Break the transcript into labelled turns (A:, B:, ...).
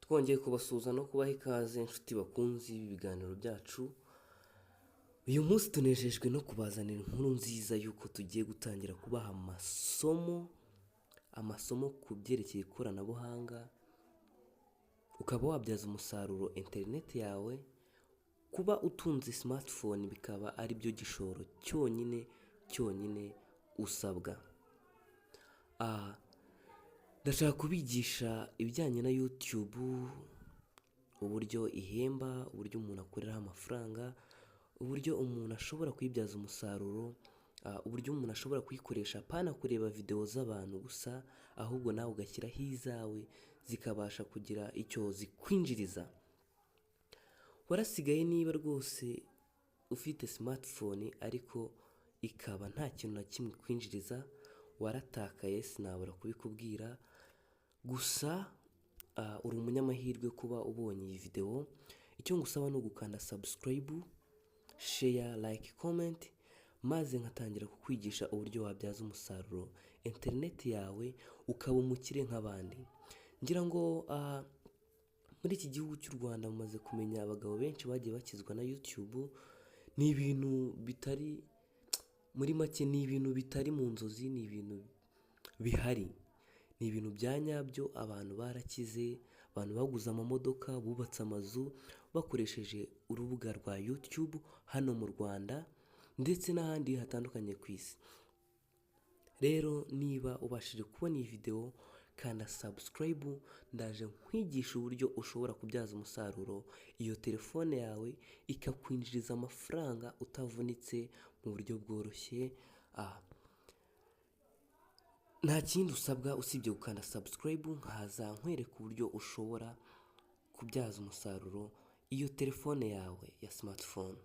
A: Twongeye kubasuhuza no kubaha ikaze, inshuti bakunzi b'ibiganiro byacu. Uyu munsi tunejejwe no kubazanira inkuru nziza y'uko tugiye gutangira kubaha amasomo ku byerekeye ikoranabuhanga, ukaba wabyaza umusaruro interineti yawe. Kuba utunze smartphone bikaba ari byo gishoro cyonyine cyonyine usabwa. Ndashaka kubigisha ibijyanye na YouTube, uburyo ihemba, uburyo umuntu akoreraho amafaranga, uburyo umuntu ashobora kuyibyaza umusaruro, uburyo umuntu ashobora kuyikoresha apana kureba videwo z'abantu gusa, ahubwo nawe ugashyiraho izawe zikabasha kugira icyo zikwinjiriza. Warasigaye niba rwose ufite smartphone ariko ikaba nta kintu na kimwe ikwinjiriza, waratakaye, sinabura kubikubwira. Gusa uri umunyamahirwe kuba ubonye iyi videwo. Icyo ngusaba ni ugukanda subscribe, share, like, comment, maze nkatangira kukwigisha uburyo wabyaza umusaruro interineti yawe, ukaba umukire nk'abandi. Ngira ngo muri iki gihugu cy'u Rwanda mumaze kumenya abagabo benshi bagiye bakizwa na YouTube. Ni ibintu bitari muri make, ni ibintu bitari mu nzozi, ni ibintu bihari, ni ibintu bya nyabyo. Abantu barakize, abantu baguze amamodoka, bubatse amazu bakoresheje urubuga rwa YouTube hano mu Rwanda ndetse n'ahandi hatandukanye ku isi. Rero niba ubashije kubona iyi videwo, kanda subscribe, ndaje nkwigisha uburyo ushobora kubyaza umusaruro iyo telefone yawe ikakwinjiriza amafaranga utavunitse mu buryo bworoshye. Nta kindi usabwa usibye gukanda subscribe, nkaza nkwereka uburyo ushobora kubyaza umusaruro iyo telefone yawe ya smartphone.